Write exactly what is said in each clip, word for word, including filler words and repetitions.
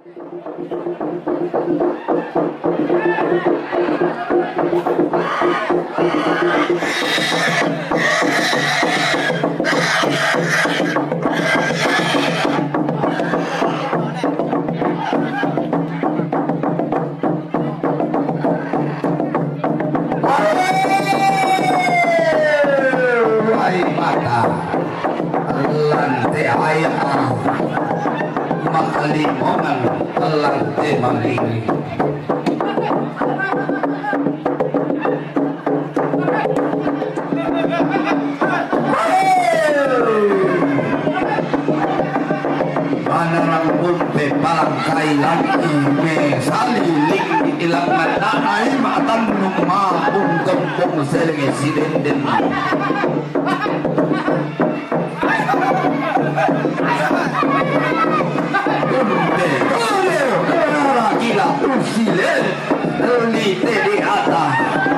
Ai mata, lante aya, makalimongan, lante malili. Manarang umpe palangkai lagi me saliling ilang ngananai matan numa untung pong selenge sidenden. Umpe kale kala gila usilen. Lite di ata,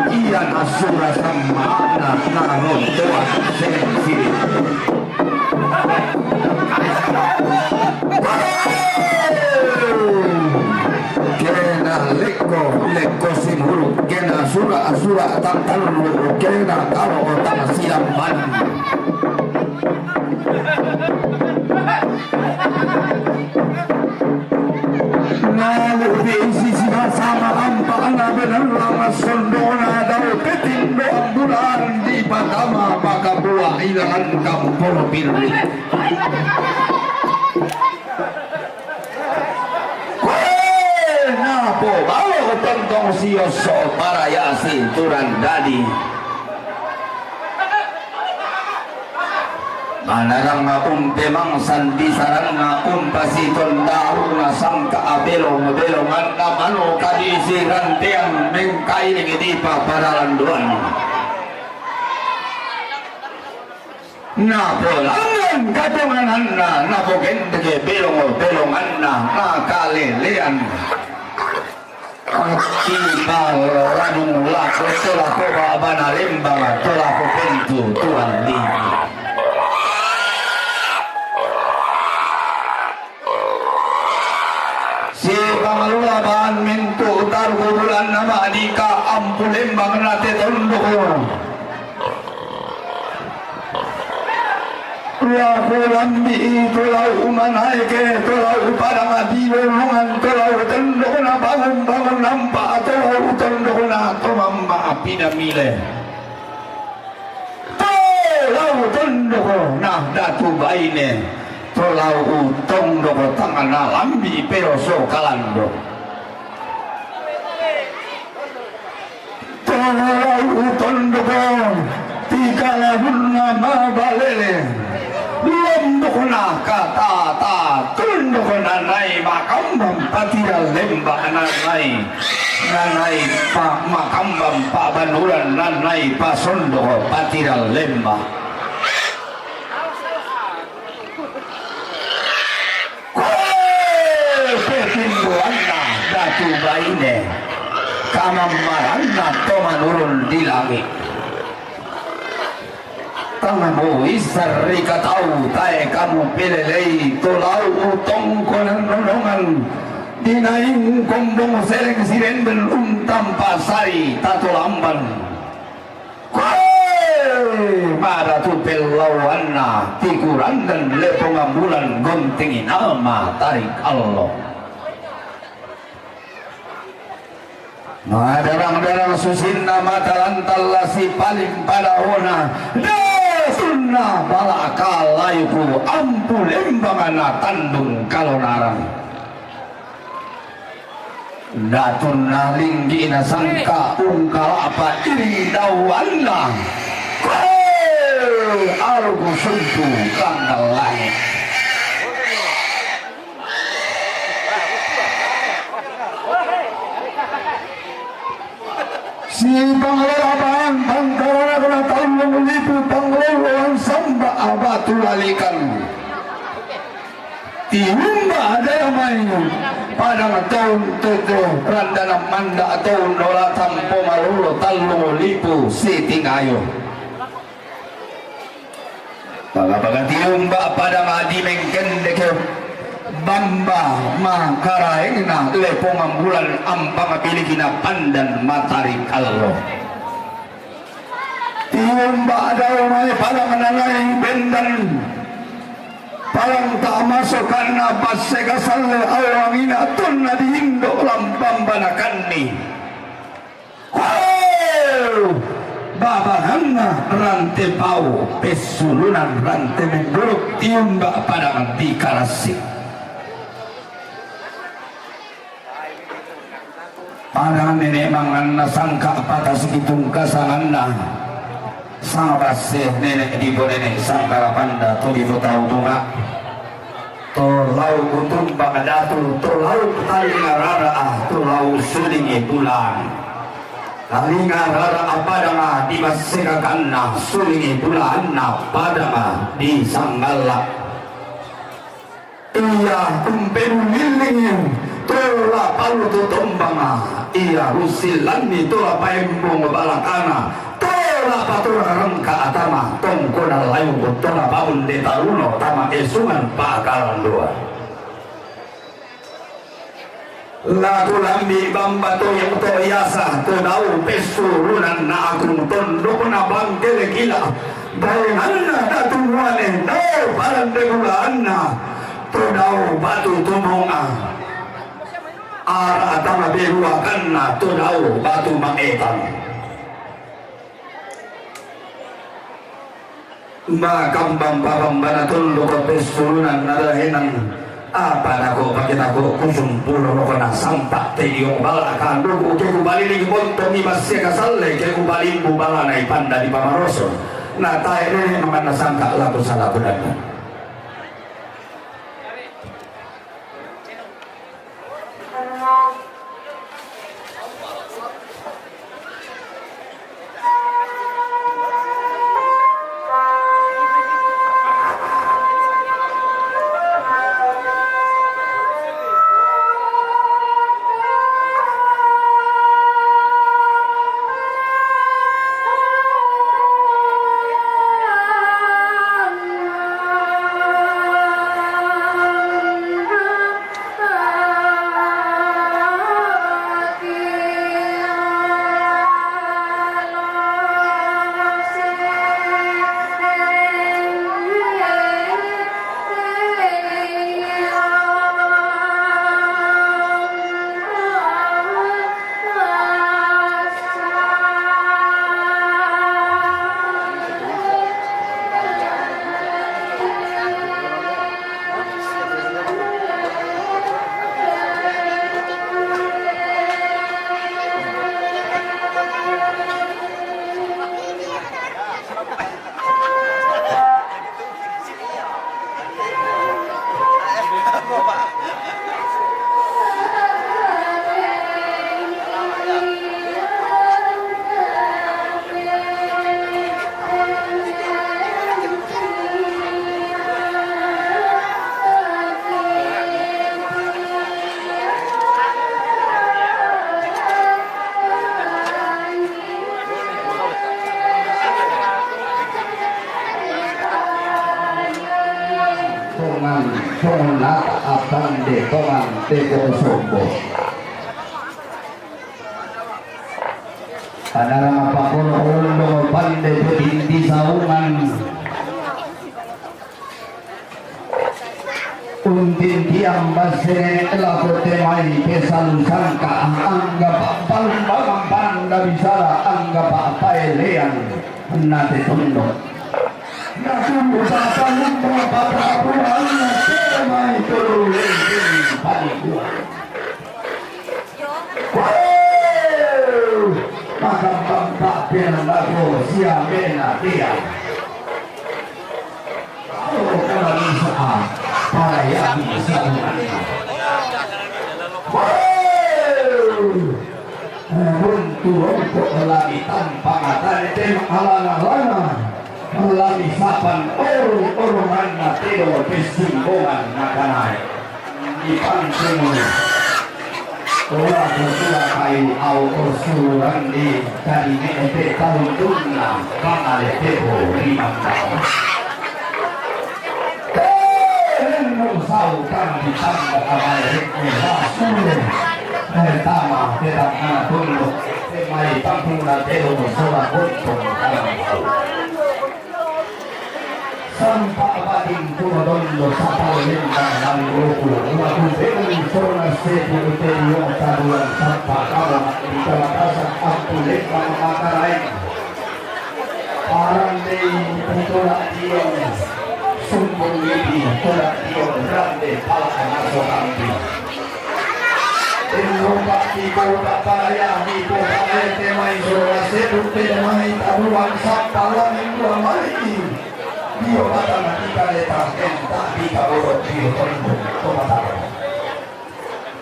iya nasura samana narontoan sensi. Kena leko, leko simuru, kena sura, sura tantaru, kena karo tanasiam manang. Nalu di sisi sama ampa na benar lama sondona dau petin doang bulan di patama maka buah ilahan kampung pilih. Kue napo balo tentong sio so para yasi turan dadi. Manarang na umpe mangsan di sarang na umpasi tondau na sangka abelong-belongan na mano kadisi rantean mengkailing di paparalan doan. Na polangan katongananna, na pogendege belong-belonganna, na kalelean. Aki palanung lako tolako babana lembang tolako pentu tuan di. Si pangalula bahan mintu taruh bulan nama dika ampu lembang nate tondoko. Laku lambi tolau umanaike tolau padang adi lolongan tolau tondokna bangun-bangun nampa tolau tondokna tomamma apina mile. Tolau tondokna datu baine tolau utondoko tangana lambi peroso kalando. Tolau utondoko tikalabunna mabalele. Lombokna katata tondoko nanai makambang patira lemba nanai. Nanai pa makambang pabanuran nanai pasondoko patira lemba. Kue petindoanna datu baine kamammaranna to manurun di langit. Tangamo isar rikatau tae kamu pelelei tolau utongko nonongan dinaing kombong seleng sirenden untampa sari tatolamban. Kue mada tu pellauanna tikuranden lepongan bulan gonting inama tarik allo. Madarang-darang susinna mata lantalla si paling padahona dasunna balaka layuku ampu lembangana tandung kalonarang. Datunna linggina sangka ungkalapa iri dauanna. Kue aluku suntu kandal langit. Si panglolabaan pangkarana kena tallung lipu pangloloan samba abatu lalikan. Tiumba daya mai padang taun tete randana manda taun dola tampo malolo tallung lipu sitingayo. Paga-paga tiumba padang adi mengkendeke. Bamba makaraengna lepongan bulan ampang bilikna pandan matari kallo. Tiumba dao mai padang na naeng bendan. Padang tamaso kanna basse kasalle awangi na tonna diindo lambambana kanni. Ho! Babanganna rante pau, pessulunan rante menduruk, tiumba padang di Karassi. Padang nene manganna sangka pata sikitung kasanganna. Sanga basse nene dibo nene sangkala panda to dibo tau tunga. To lau kutumbang datu, to lau talinga rara, to lau sulingi bulan. Talinga rara padanga di massekakanna, sulingi bulanna padanga di sanggalla. Ia umpenu lillingi tola palu tu tombanga, ia rusillanni tola paembong balakana, tola patora rengka atama, tongkona layu tola paunde taruno tama esungan pakalandua. Laku lambi bamba toyang to iasa to dau pessu runan na akung tondokna bangkele kila. Daenganna datu muane dau parande bulaanna to dau batu tumonga. Ara atama beruakanna to dau batu maetang. Makambang pabambana tondok pessurunan nadahenang. Apa dako pake dako kusumpulo rokona sampa tedio bala kanduku ke kubalili bontongi masia kasalle ke kubalimbu bala na ipanda di pamaroso. Na tae nene manganna sangka laku salaku danda. Tongan, tongan nata apande tongan teko sombo. Padarang pakono ondo pande petindi saungan. Untintiang basse nene lako te mai pesalu sangka, angga pappalumbangan panda bisara, angga pappaelean nate tondok. Natumbu pappalumbangan pappalumbangan te mai tolu lenteng panikua. Woo! Maka bangka pena lako sia mena dia. Kalau kala bisa, para ya bisa. Woo! Runtu rongko lagi tanpa mata tem alana-alana. Lami sapan orong-oronganna tedo pessimbongan nakanae. Di pangkung ola kutua kai au osuran di tadi ne'e te taluntunna pangale tepo limang tahun. Teren Au kan ditanda kamai rikmi rasulu. Eh, tama, tetap anak tunduk. Temai tampung dan telu sola kuntung. Sampa bating tuno dondo sapal lembang dan ruku. Laku beli sona sepu uteriong taduan sampa kamu di perbatasan aku lembang mata lain. Parang dei putolak diong, sumbung dei putolak diong, rande pala anaso rambi. Inno pati kota paraya, di kota ete mai sura sedu te mai tabuan sapalan dua mai. Dio batang kita leta enta di kaboro dio tondu kota.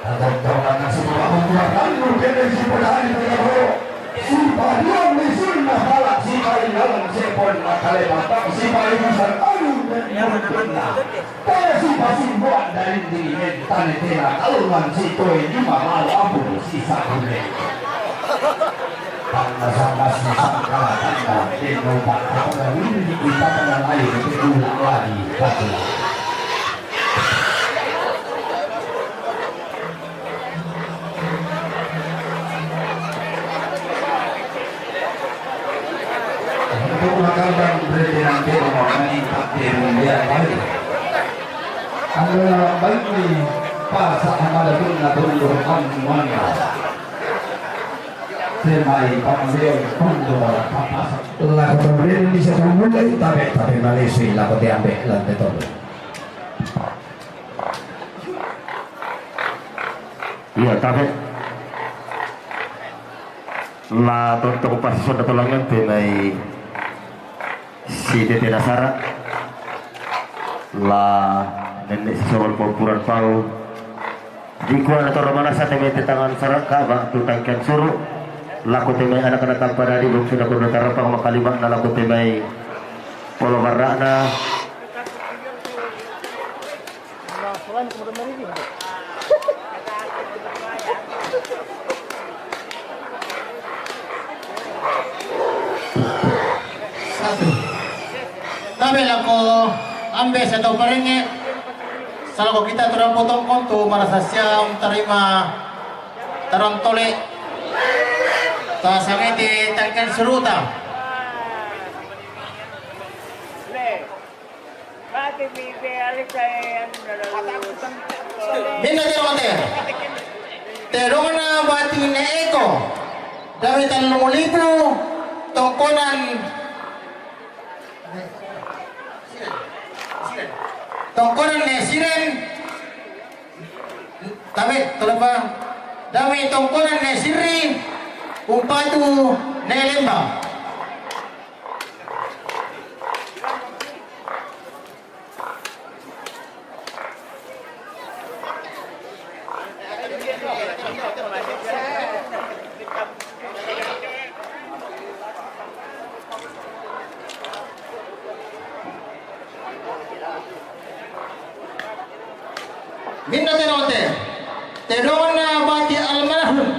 Tentang nasi buah membuat anu kene si pedani berkabo. Si paduan di sunnah balak si paling dalam sepon makale batang si paling besar anu. Kaya si pasin buat dari diri tane tena kalungan si toe lima malu ampun si sabune. Tanda sama si sangkala tanda deno bakal ini kita pernah lain itu ulang lagi. Satu. Untuk makan dan berjalan ke rumah kami, tak dirugian lagi. Adalah bagi pasak pada guna tundur mana. Semai panggil tundur papasak. Lah, kemudian di satu mulai, tapi, tapi Malaysia, lah, kau diambil, lah, betul. Iya, tapi la tonton pasi sonda tolangan te mai si tete nasara la nenne si sawal pompuran pau. Di kuana toro manasa te mai te tangan saraka ba tu tangkian suru. Laku te mai anak-anak tanpa dadi bung sudah kudu tarapang makalima na laku te mai polo barana. Satu. Tabe lako ambe satu perenge. Salako kita turang potong kontu marasa siam tarima tarang tole. Ta sangete tangkan suruta. Minna te rongote. Te rongona bati ne eko. Dame tallung lipu tongkonan. Tongkonan ne siren. Dame, tolong, Pak. Dame tongkonan ne sirri. Umpatu ne lembang. Minna te rongote, te dongana bati almarhum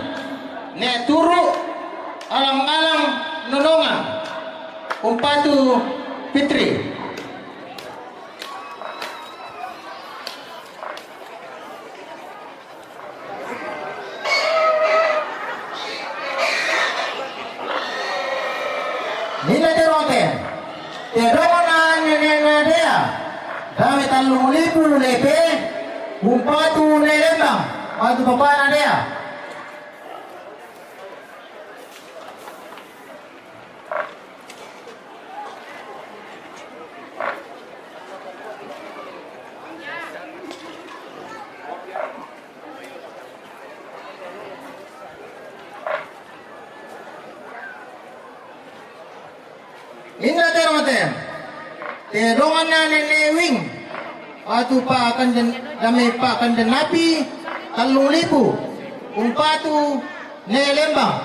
ne turu alang-alang nononga umpatu Fitri. Minna te rongote, te dongana nene na dea, dame tallung lipu lepe, umpatu ne lembang, batu papana dea. Minna te rongote, te dongana nene wing, atu pa kanden, dame pa kanden napi, tallung lipu, umpatu ne lembang.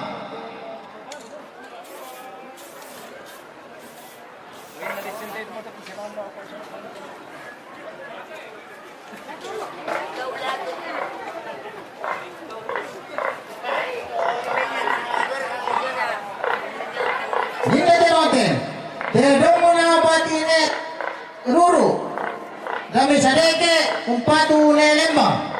Minna te rongote, te dongana bati ne ruru. Dame Sadeke, umpatu Nea Lembang.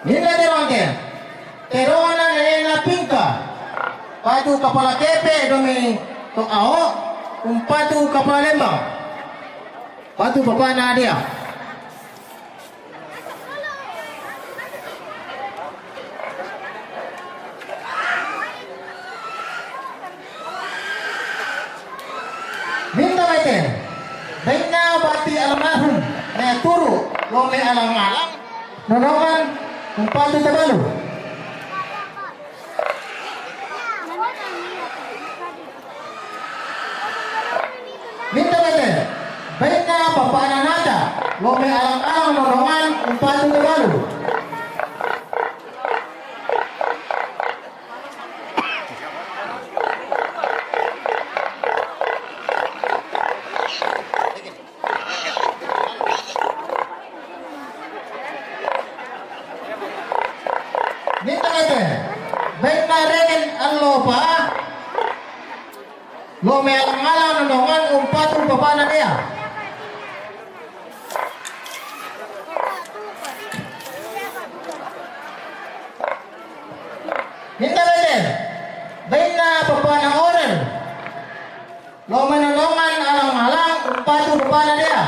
Nina Derangke, Terona Nena Pingka, patu kapala kepe domi to ao, umpatu kapala Lembang, patu papana dia. Minta bete, baina bati almarhum, ne turu, lome alang-alang, nonongan, umpatu tabalu. Minta bete, baina papana Nata, lome alang-alang, nonongan, umpatu tabalu. Minta bete, baina Regen Allopa, lome alang-alang, nonongan, umpatu papana dia. Minta bete, baina papana Orel, lome nonongan alang-alang, umpatu papana dia.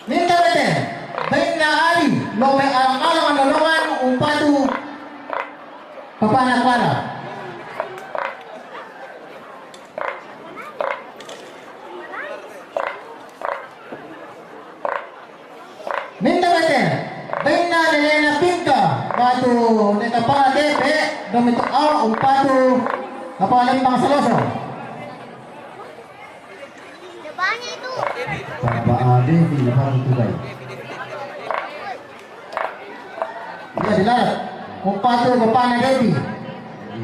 Minta bete, baina Ali, lome alang-alang, nonongan, umpatu papana Clara. Minta bete, baina Nena Pingka, patu ne kapala kepe domi to ao, umpatu kapala Lembang Saloso. Papa Ade di Lembang Tubai. Iya, dilalat. Umpatu papana Devi.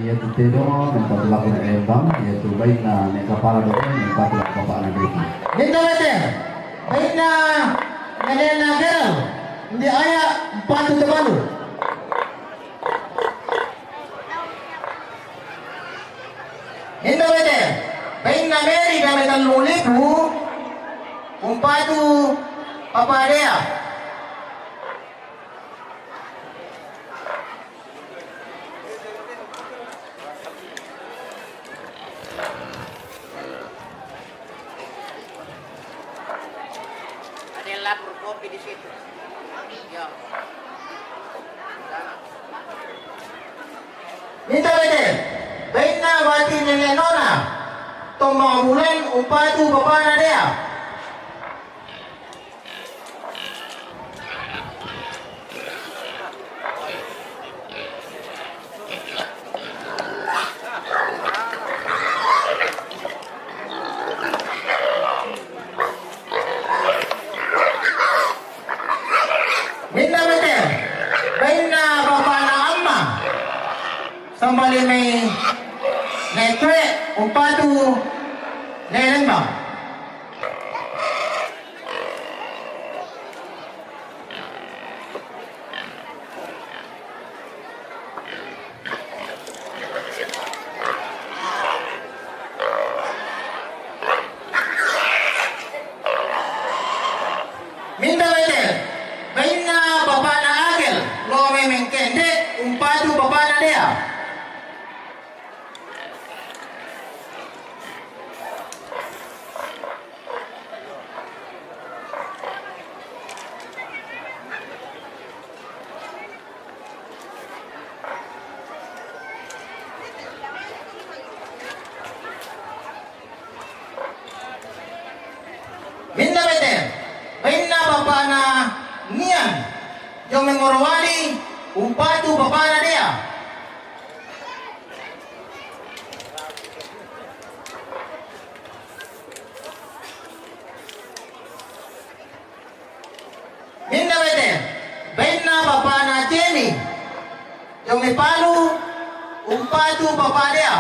Iya, tu Tedo, umpatu laku Nea Lembang, iya tu baina ne kapala domi, umpatu laku papana Devi. Minta bete, baina Nena Gerald, ndi aya, umpatu tabalu. Minta bete, baina Mary dame Talung Lipu, umpatu papana dia. Ada yang lapor kopi di situ. Ya. Minta bete, baina bati Nena Nona, Tombang Bulan, umpatu papana dia. Minta bete, baina papana Amma, sambali mai ne tue, umpatu Nea Lembang. Minta bete, baina papana Agel, lome mengkende, umpatu papana dia. Minta bete, baina papana Nian, jo mengorowali, umpatu papana dia. Palu, umpatu papa'na de'a.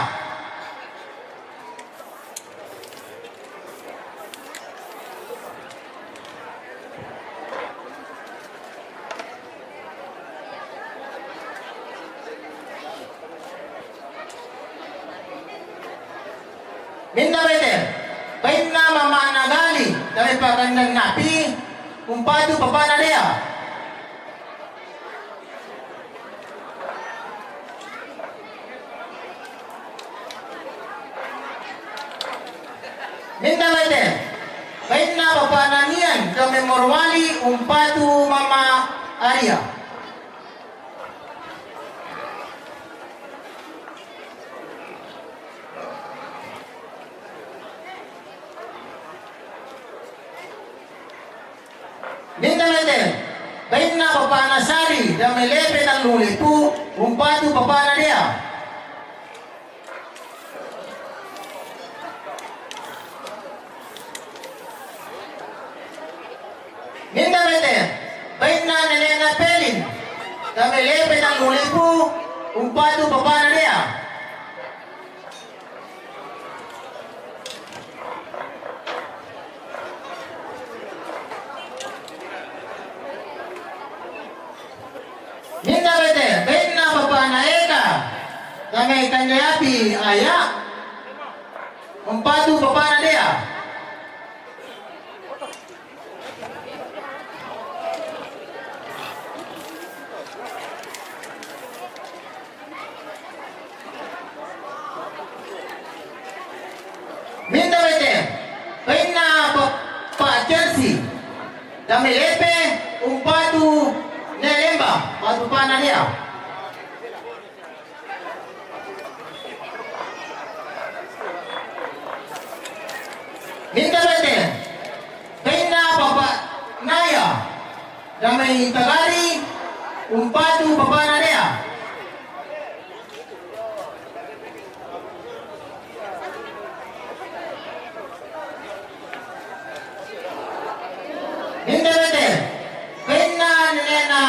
Minda bete, bainna mama'na Gali, dame pakandan napi, umpatu papa'na de'a. Minda bete, bainna papa'na Nian, dame Morowali, umpatu mama Aria. Minda bete, bainna papa'na Sari, dame Lepe tallu lipu, umpatu papa'na de'a. Minda bete, bainna nene'na Pelin, dame Lepe tallu lipu, umpatu papa'na de'a. Minda bete, bainna papa'na Eka, dame Kande Api Aya, umpatu papa'na de'a. Minda bete, bainna pa, pa Chelsea, dame Lepe, umpatu ne Lemba, umpatu papa'na de'a. Minda bete, bainna papa'na Aya, dame Tagari, umpatu papa'na de'a. Minda bete, bainna nene'na,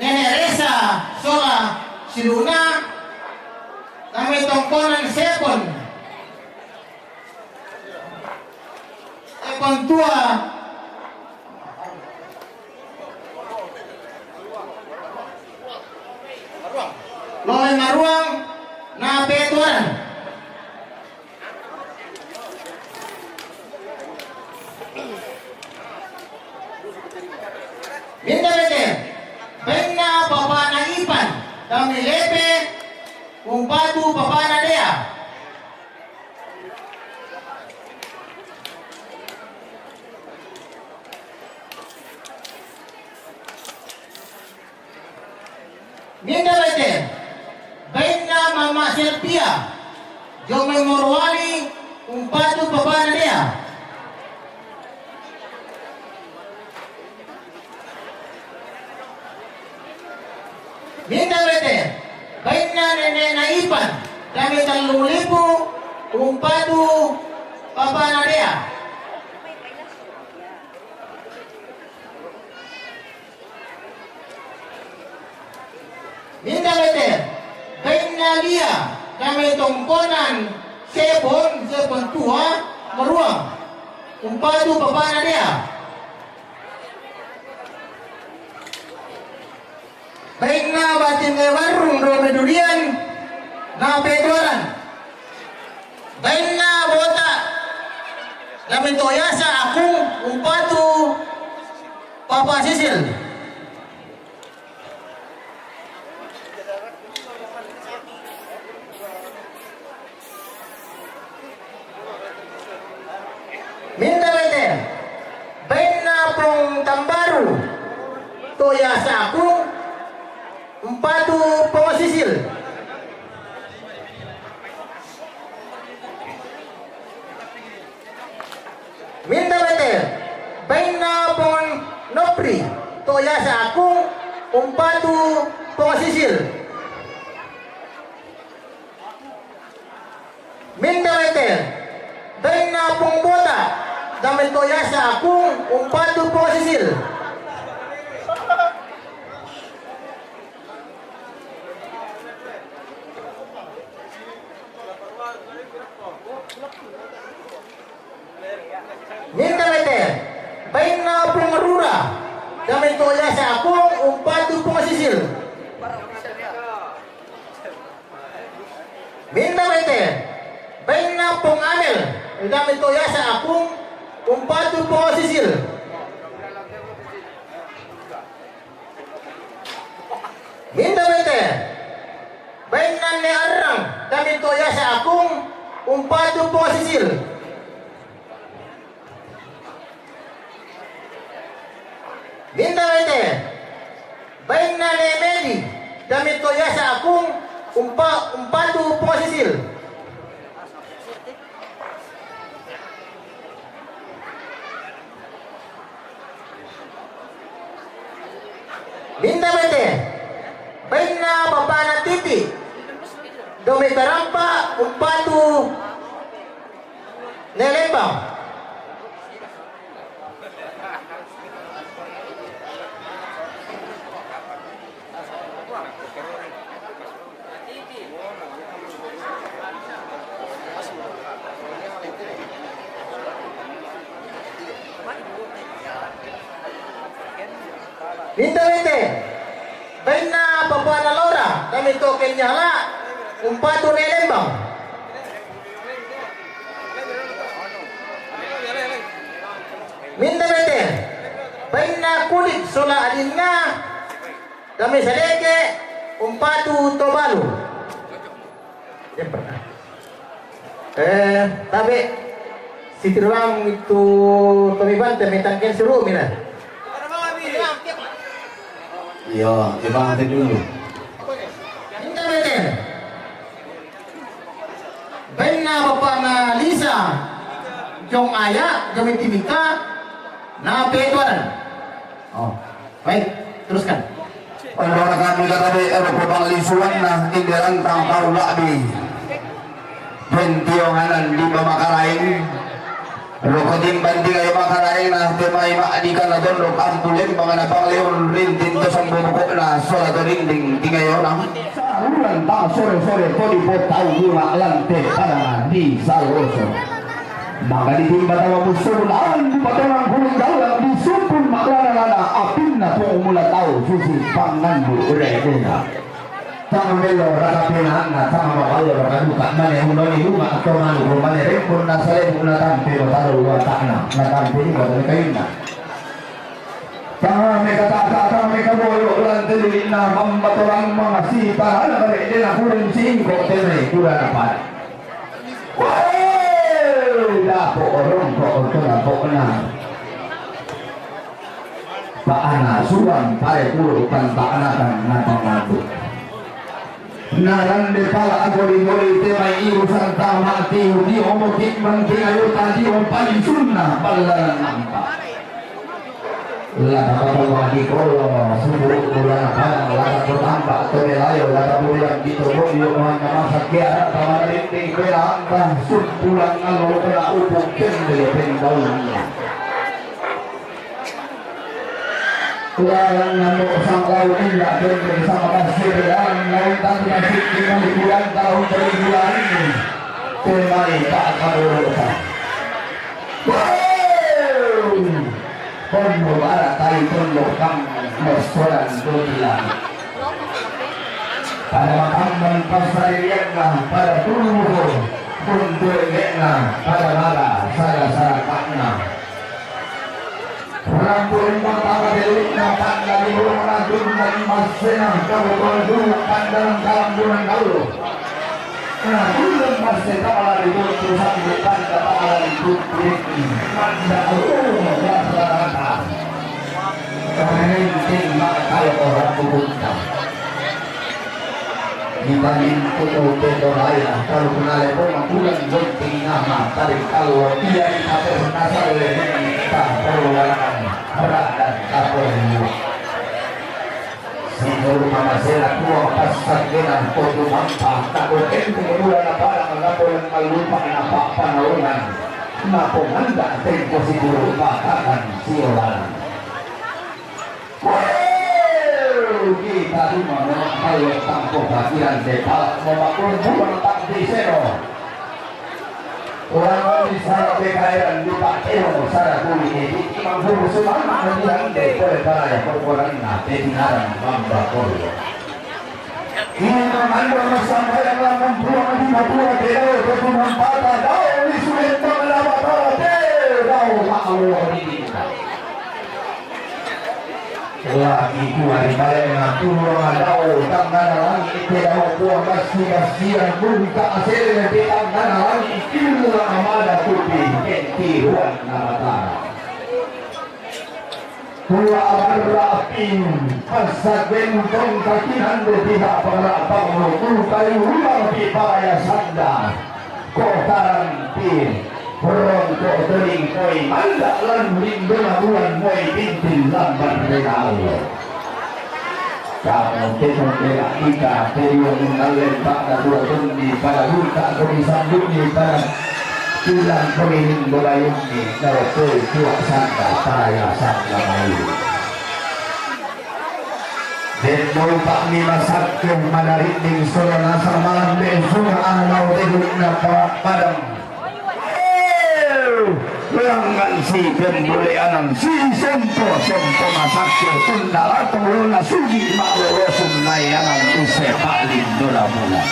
nene' Resa sola Siluna, dame tongkonan Sepon. Sepon Tua. Loe Maruang, na Petuaran. Minda bete, bainna papa'na Ipan, dame Lepe, umpatu papa'na de'a. Minda bete, bainna mama Selvia, dame Morowali, umpatu papa'na de'a. Minda bete, bainna nene'na Ipan, dame tallu lipu, umpatu papa'na de'a. Minda bete, bainna Lia, dame tongkonan Sepon, Sepon Tua, Maruang, umpatu papa'na de'a. Bainna Batin Warung, dame Dudian, na Petuaran. Bainna Bota, dame Toyasa Akung, umpatu papa Sisil. Minda bete, bainna Pong Tambaru, Toyasa Akung, umpatu papa Sisil. Minda bete, bainna Pong Nopri, Toyasa Akung, umpatu papa Sisil. Minda bete, bainna Pong Bota, dame Toyasa Akung, umpatu papa Sisil. Minda bete, bainna Pung Rura, dame to yasa akung umpatu Pung Sisil. Minda bete, bainna Pung Amel, dame to yasa akung umpatu Pung Sisil. Minda bete, bainna Ne Arrang, dame to yasa akung umpatu Pung Sisil. Minda bete, bainna Ne Medi, dame to yasa akung umpa, umpatu Pung Sisil. Minda bete, bainna bapana Titi, dame tarampa umpatu Ne Lembang. Minda bete, bainna bapana Laura, dame to Kenyahala, umpatu Ne Lembang. Minda bete, bainna Kulit sola adinna, dame Sadeke, umpatu Tobalu. Eh, tabe, sitirulang itu Tomi Bante, mitangken seru mina. Iya, ibang ate dulu. Minda bete, bainna bapana Lisa, Jong Aya, Jong Timika, na petuaran. Oh, baik, teruskan. Ondora kami kata de, ero pemanglisuanna, inderantang tau labi. Bentionganan di Makaraeng. Roko timban tiga yo Makaraeng na temai ma di kana tondok ampu Lembang na pangleon rinting to sambu pokokna sola to dinding tiga yo nang. Saruran ta sore-sore to di potau bunga lante pada di saloso. Maka ditimba tawa musuh lawan di patongan gunung dalam disumpun maklana-lana apinna pung mula tau susi pangandu redena. Tama melo raka pinahanna, tama maballo raka duka, mane hunoni uma atau manu mane rempun na salebu na tampe batalo luatana, na tampe di batalo kainna. Tama meka tata, tama meka boyo, lante lilina mambatorang mangasi, tarana redena kurun singko tene kurana pada. Woi, dapo orongko oto dapokna. Paana suang pare puru pan paana kan ngapa ngadu. Narande pala agori-gori te mai iru santa mati di omo ki manti ayo tadi ompali sunna ballaran nampa. Lata patawadi kolo, sumuru kulana padang, lata kotamba, tone layo, lata bulan, bito bobio, mana masak, kiara, tamana rinting, pela, angka, sumpulan, ngalo, kena upuk, kende, pendaunnya. Kularang, namo, sang, lau, inda, kende, sama, kasih, larang, lautan, nasib, lima, bulan, tahun, bulan, ini. Temai, tak, kadoro, tak. Wow! Kondo bara tali kondo kam mosoran doti langit. Pada makamban pasaririanna pada tuluho kondo engekna pada mala sada sarakakna. Rambu lima tama delikna panda di rumah tundan masena kabutuhan dulu pandaran kalambunan dulu. Nah, ulun masih tak lari tutu sambil panda tak lari tutu ini. Panda ulun rata-rata. Kerinting maka kalau orang kubunta. Di paling tutu peto raya, kalau kenal pun bulan gunting nama, tarik kalau dia di kafir nasar oleh ini, tak perlu larangan, berat dan tak perlu. Sinur mamasela tua pasat genang kotu mampa, tako tempo mula na parang, napo yang malupa na papa naungan, napo nganda tempo si guru makakan siolan. Woo! Kita lima memang kalau tampo bagian depal, memang kurang tak di seno. Orang bisa kekayaan di Pak Teo, Sarah Buli, di Imam Guru Sumama, di Hande, Pole Paraya, Kokoranna, Teti Narang, Mamba Kolo. Ini mengandung sampai dalam membuang di Madura, Teo, Teti Mampata, Dao, di Sumentong, Lama, Tara, Teo, Dao, Pak Allah, di Dita. Lagi kuari bale na tulo na dao tangngana langi' te dao Puang Bassi-bassiang bunta asere te tangngana langi' killa amada tupi kentiruanna Batara. Kula abarra apin passabbentong kakinando pihak para pangulu kayulang pi paraya sanda. Kotaran pi, rongko' toling koi manda' lan lindona bulan moi bintin lamban rena allo. Kamu tetong bela kita, teriwa mundallen pada dua tundi, pada buta ko disambu'ni, pada tulang ko dilimbo bayunni, narokoi tua sanda, paraya sanda mayu. Den moi pa'mi masakke madaridding sola nasang malambe sunga' anau tegu'na pa-, padang. Langngan si pembuleanan si sempo-sempo masakke punna latong lona sugi' ma'lolo sunnaeangang usse pa'lindona bulan.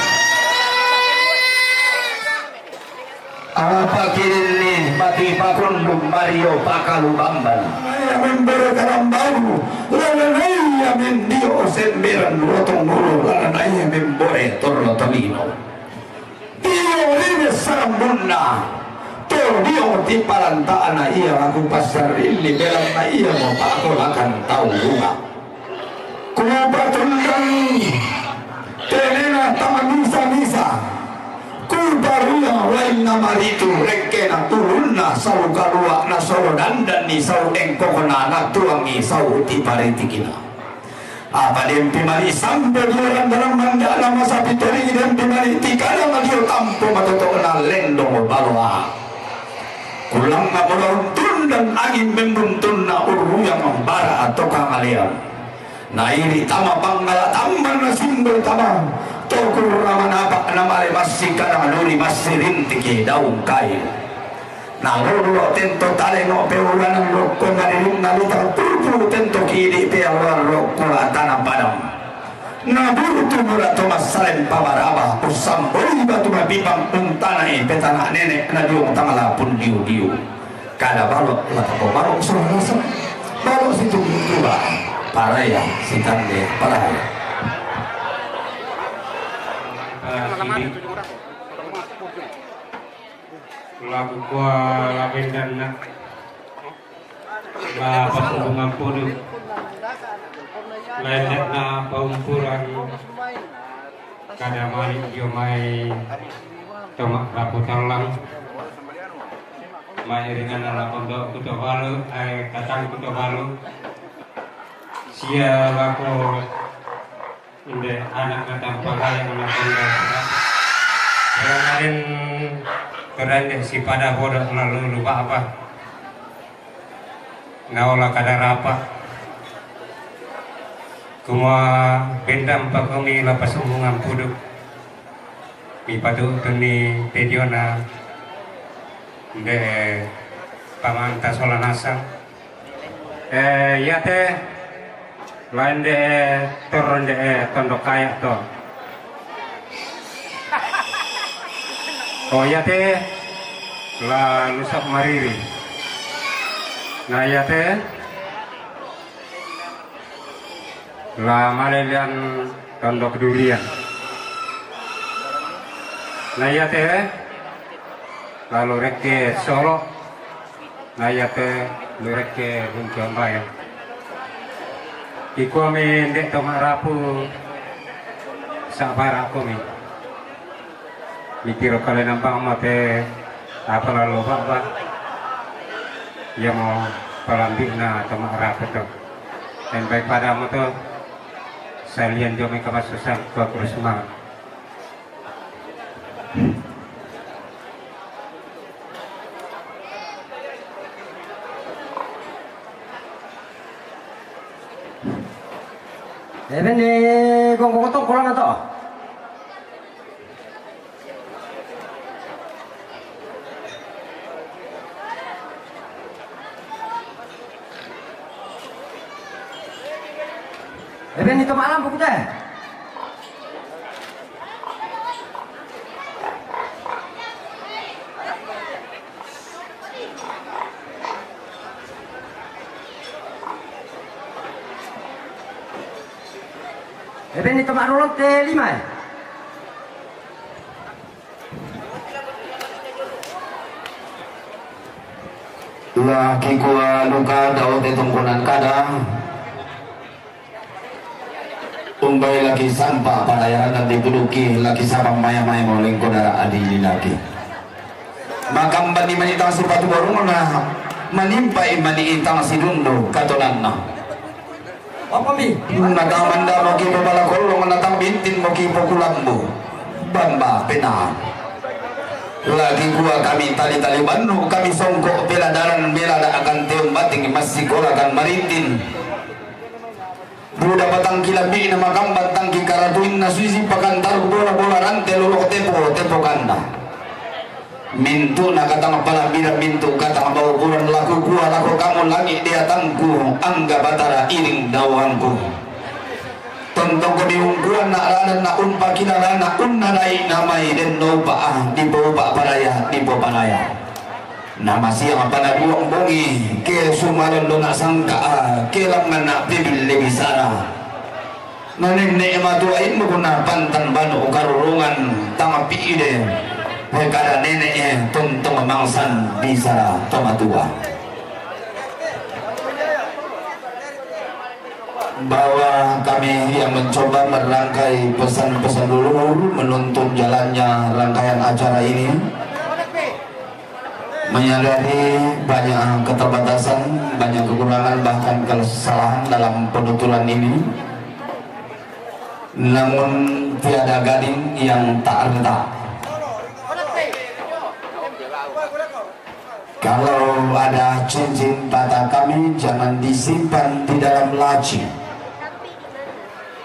Apa kirinni mati pakundung mario pakalu bambang. Ia membere karambau, lalanai ia mendio semberan rotong nulu, lalanai ia membore torlo tolino. Dio ri sarambunna, to dio ti palanta'na ia laku passarilli belanna ia mo pakolakan tau bunga. Kupatundangi tenena tama misa-misa. Kuparuang lainna maritu rekkena ulunna sau kalua' nasoro dandanni sau engkokna natuangi sau tiparitikina. Apa dempi mani sampe dio randalang manda'na masapi toringi dempi mani tikadang dio tampo matoto'na lendong baloa. Kulangngamo daun tundan anging membuntunna urruyang bara atau kangaleang. Nairi tama pangngala tammanna simboi tama to kurra manapa namale massikadang duri massirintiki daung kayu. Nalolo tento taleno peuranang rokko nadirinna lita pupu tento kidi pealloang rokko atana padang. Naburtu mura to massaleng pabaraba, ussamboi batu mabibang untanai petana nene na diong tangala pun diu-diu. Kada balo, mata ko balo, suara rasa. Balo situ tuba. Paraya, sitande, paraya. Laku kua labendanna. La pasumbungan puduk. Lainna paumpuran. Kada mani dio mai toma rapu tallang. Mai ringanna la kondo kuto balu, eh, katang kuto balu. Sia lako inde anak na tampa layang na kondo. Raden kerande sipada bodo lalu lupa apa. Naola kada rapa. Kumua bendang pakomi la pasumbungan puduk. Mipatutunni pediona nde pamanta sola nasang. Eh, iate lain de torro nde tondok kaya to. Oh, iate la lusak mariri. Nah, iate la malelean tondok durian. Nah, iate la lurekke solo. Nah, iate lurekke luncuambae. Ikuami nde to marapu sabara komi. Mitiro kalenna bang mate apa lalo baba. Iamo palambi'na to marapu to. Dan baik pada mo to salian jome kamassusang ko kurus mang. Ebene gonggo tongkolangan to. Benni to ma'lambu kute. E benni to ma'rolonte limae. La kikua luka dao te tongkonan kada. Umbai laki sampa palayaran di buluki laki sabang maya-maya molengko dara adi laki. Makamban ni manitang sipatu barungna manimpai mani itang sidundu katonanna. Apa mi? Nakamanda moki pabala kolong natang bintin moki pokulambu. Bamba pena. Lagi gua kami tali-tali bandu kami songkok bela dalan bela da akan teum bating masih golakan marindin. Buda patang kilambi na makamban tangki karatuin na suisi pakantar bola-bola rante lulok tepo tepo kanda. Mintu na katang palambira mintu katang bau bulan laku gua laku kamu langit dia tangku angga batara iring dawangku. Tontong kami ungkuan na radan na umpa kina na unna dai na mai den no pa ah di po pa paraya di po paraya. Nama siang apa na duang bongi ke sumaron do na sangka ah ke lamman na pibil lebih sara. Nanenne matuain mukuna pantan banu karurungan tama piide. Hekada nene e tontong mangsan bisa tomatua. Bahwa kami yang mencoba merangkai pesan-pesan leluhur menuntun jalannya rangkaian acara ini, menyadari banyak keterbatasan, banyak kekurangan, bahkan kesalahan dalam penuturan ini. Namun tiada gading yang tak retak. Kalau ada cincin patah kami, jangan disimpan di dalam laci.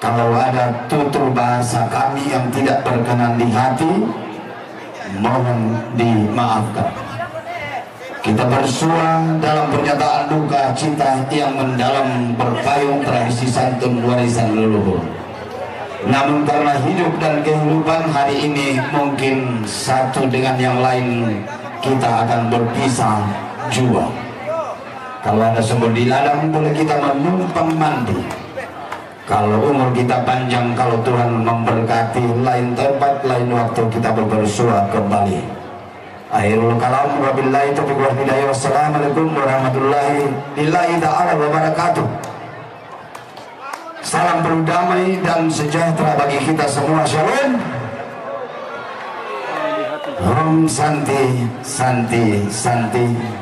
Kalau ada tutur bahasa kami yang tidak berkenan di hati, mohon dimaafkan. Kita bersua dalam pernyataan duka cita yang mendalam berpayung tradisi santun warisan leluhur. Namun karena hidup dan kehidupan hari ini mungkin satu dengan yang lain kita akan berpisah jua. Kalau ada sumur di ladang boleh kita menumpang mandi. Kalau umur kita panjang, kalau Tuhan memberkati, lain tempat, lain waktu kita berbersua kembali. Akhirul kalam, wabillahi taufiq wal hidayah. Wassalamualaikum warahmatullahi lillahi ta'ala wabarakatuh. Salam penuh damai dan sejahtera bagi kita semua. Shalom. Om Santi, Santi, Santi.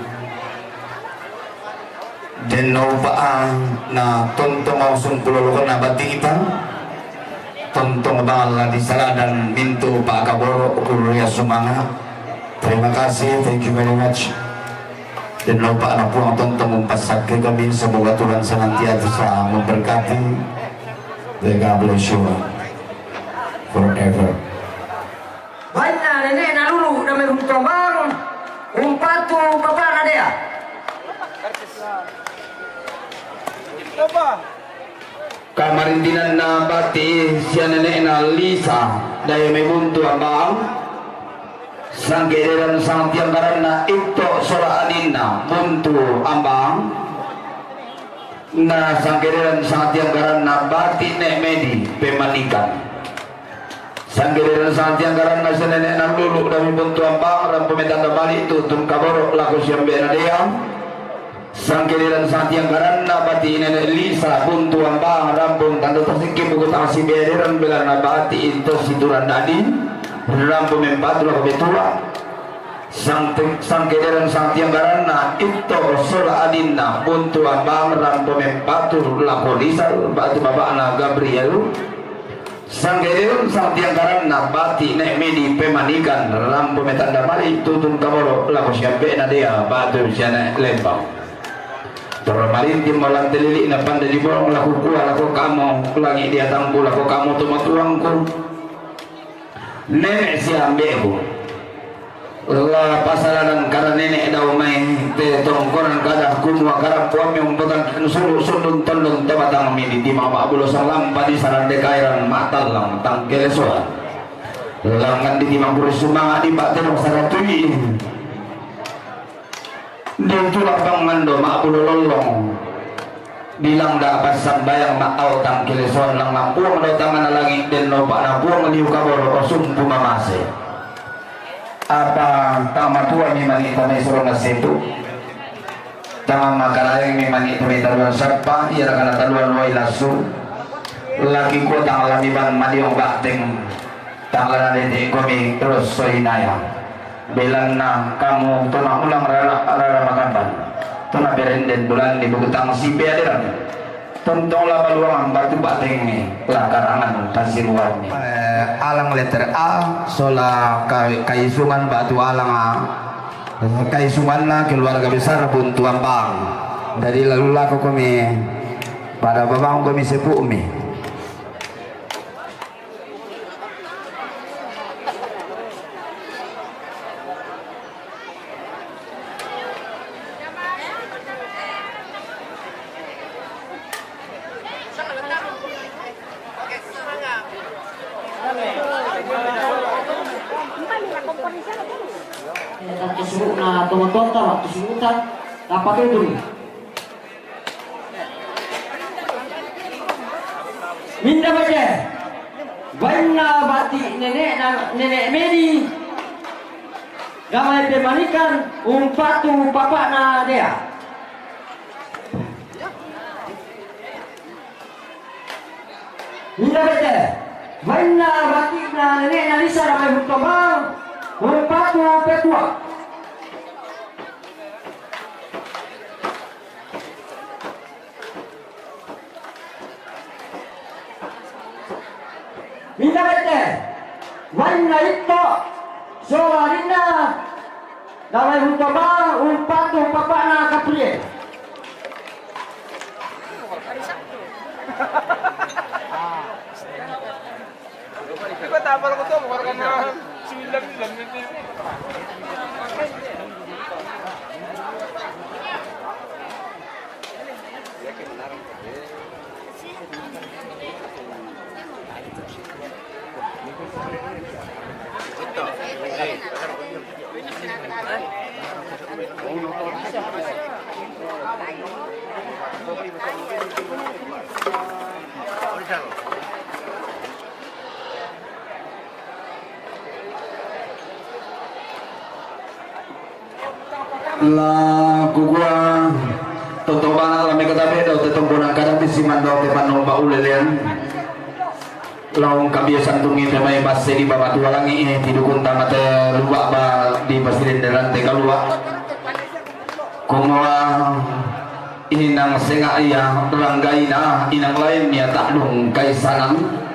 Den no pa ah na tontong ausung pulolokon na bating ita. Tontong bangal na di sala dan mintu pa kaboro kuria sumanga. Terima kasih, thank you very much. Den no pa na puang tontong umpasak ke kami, semoga Tuhan senantiasa memberkati. May God bless you forever. Banna nene na lulu dame huntobang umpatu bapa na dea. Kamarindinan na bati sia nene na Lisa daya mai buntu ambang. Sanggereran sangtiang karanna itto sola aninna buntu ambang. Na sanggereran sangtiang karanna bati ne medi pemanikan. Sanggereran sangtiang karanna senene na lulu dami buntu ambang rampo metanda bali tutun kaboro lako siambe na dea. Sangkeliran sangtiang karanna bati nene Lisa buntu ambang rampung tando tasiki buku tasi bederan belana bati into situran dadi rampo mempatu lako betua. Sangkeliran sangtiang karanna itto sola adinna buntu ambang rampo mempatu lako Lisa batu babakna Gabriel. Sanggedeun sangtiang karanna bati ne medi pemanikan rampo metanda mali tutun kaboro lako siambe na dea batu siane lembang. Toro marintim malang telili na panda di borong lako kua lako kamu langi di atangku lako kamu tumatuangku. Nene siambeku. La pasalanan kada nene' dau mai te tongkonan kada kumua kada puammi umbotan sulu sundun tondon to batangmi di tima ma'bulo salampa di sarande kairan ma'tallang tangkelesoan. Langngan di tima kuri sumanga' di ba'te dong saratui. Di tulang pangando ma'bulo lollong. Bilang da passambayang ma'au tangkelesoan langngan Puang do tangana langi' denno pa'na Puang liu kaboro' sumpu mamase. Apa tang matua mi mani' tamai surung nasitu. Tang makaraeng mi mani' tamai taluan sappa, iya rakana taluan wai lassu. Laki kua tang lami bang madiong ba'teng. Tang lana dende komi terus soinaya. Belanna kamu tona ulang rara, rara makamban. Tona berenden bulan di bukutang si beaderan. Tontong la baluangan batu ba'tengngi, la karangan pasiruanni. Eh, alang letter A, sola ka-, kaisungan batu alang A. Kaisunganna keluarga besar Buntuan Bang. Jadi lalu lako komi pada babang komi sepu'mi. Minda bete, bainna bati' nene'na, nene' Medi, gamai pemanikan, umpatu papa'na Dea. Minda bete, bainna bati'na nene'na Lisa gamai Huntobang, umpatu petua. Minda bete, wainna itto, sola rinna, damai Huntobang, umpatu papa'na Kaprie. La kukua, tontong bana' la mekatabe' dau te tongkonan kada' misiman dau te pannomba ulelean. Laung kabiasan tungi te mai basse di baba tua langi' e, tidukun tama te luba' ba di pasidenderan te kalua'. Kumua inang senga' ia ranggaina, inang laen ia ta'dung kaisanan.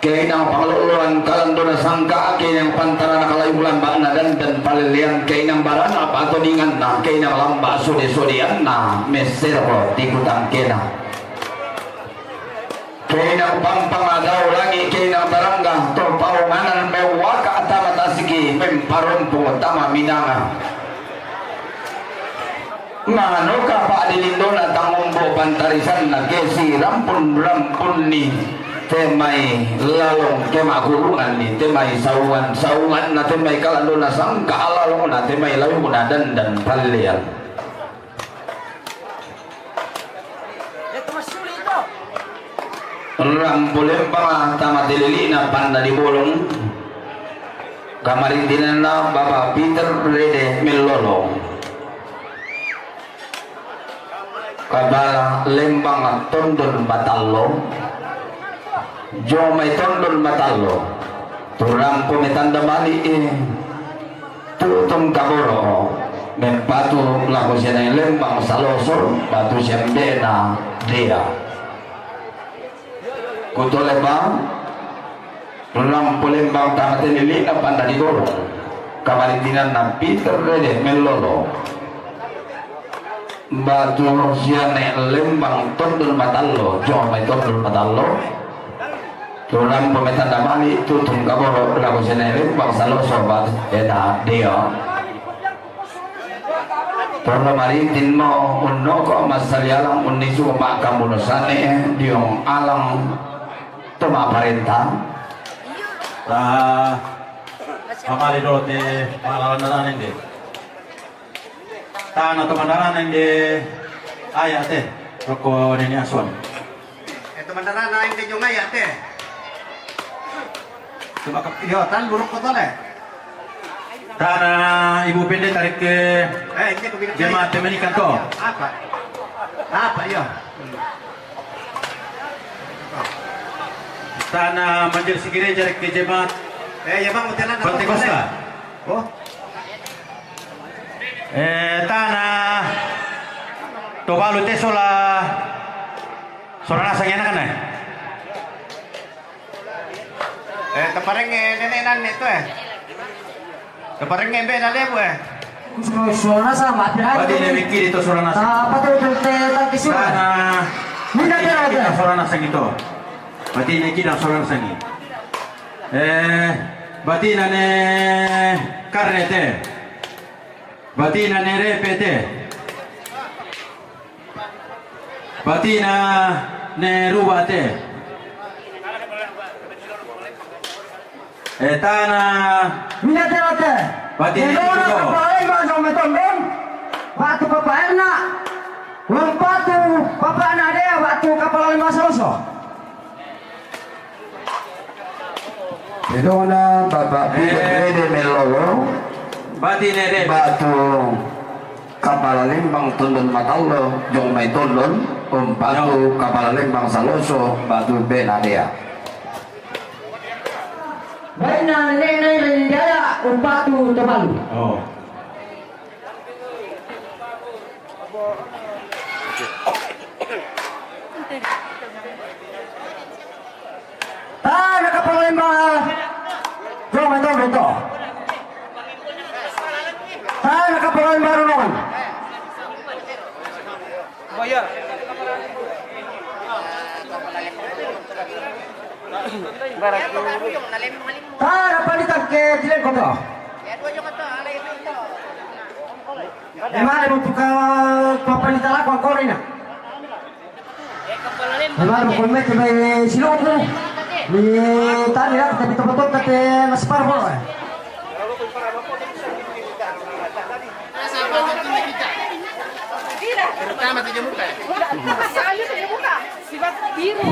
Keinang pangalo'loan kalandona sangka', keinang pantarana kalayuk lamba'na dandan palellean, keinang barana pa'todinganna, keinang lamba' sode-sodeanna messerko tikutangkena. Keinang pampang dao langi', keinang tarangga to paonganan meuwaka tama tasiki, memparompo tama minanga. Manoka pa'dilindona tangombo pantarisanna ke sirampun-rampunni te mai lalong ke ma'gurunganni te mai saungan-saunganna te mai kalandona sangka' lalongna te mai layukna dandan pallean. Rampo lembang tama te lili'na panna di bolong. Kamarintinanna Bapa Peter Rede Mellolo. Kabala lembang tondon batallo. Jomai tondon batallo. Turampo metanda mali' e. Tu'tun kaboro', mempatu lako sianai lembang saloso, batu siambe'na Dea. Kutole bang, rampo lembang tama te lili'na panna di bolong, kamarintinanna Peter Rede Mellolo. Batu siane lembang tondon batallo, jomai tondon batallo. Tulang pemetan damali tutung kaboro lagu seneri bangsa lo sobat eta dio. Toro maritin mo unnoko masali alang unnisu maka muno sane diong alang toma parenta. Ta amali dolo te malalan nende. Tana to mandarana inde aya te, roko nene Aswan. Eh, to mandarana inde jong aya te. Coba ke, yo, tan buruk ko tole. Tana Ibu Pendeta reke. Eh, ini aku bilang jemaat tadi. Dominikan to. Apa? Apa, yo? Tana majelis gereja reke jemaat. Eh, ya, Bang, mau jalan apa? Pantekosta. Oh. Eh, tana Tobalu te sola, sola nasang ena kan, eh? Eh, tapareng, eh, nene nan itu, eh. Tapareng, eh, be na lebu, eh. Sola nasang mati lagi. Berarti ini mikir itu sola nasang. Apa tuh, tuh, te, tak kisah. Tana. Minda te, kita sola nasang itu. Berarti ini kita sola nasang ini. Eh, berarti nane karne te. Batina ne repe te. Batina ne ruba te. Etana. Mina te te. Batina ne ruba. Kapala lima jong me tondon. Batu papa erna. Umpatu papa na dea batu kapala lima saloso. Edona Bapak Bibit Rede Melolo. Bati nede. Batu kapala limbang tundun matallo jong mai tundun umpatu kapala limbang saloso batu benadea. Baina nene nene jaya umpatu tebalu. Oh. Tana kapala lemba. Jong mai tondon to. Tana kapala lemba runungan. Tana pandita ke tilen koto. Emang ada butuh ke papan di talak kau ini nak. Emang ada bukan macam silo tu. Ni tadi lah tapi tempat tu kata mas parbo. Terutama tujuh muka. Sibak biru.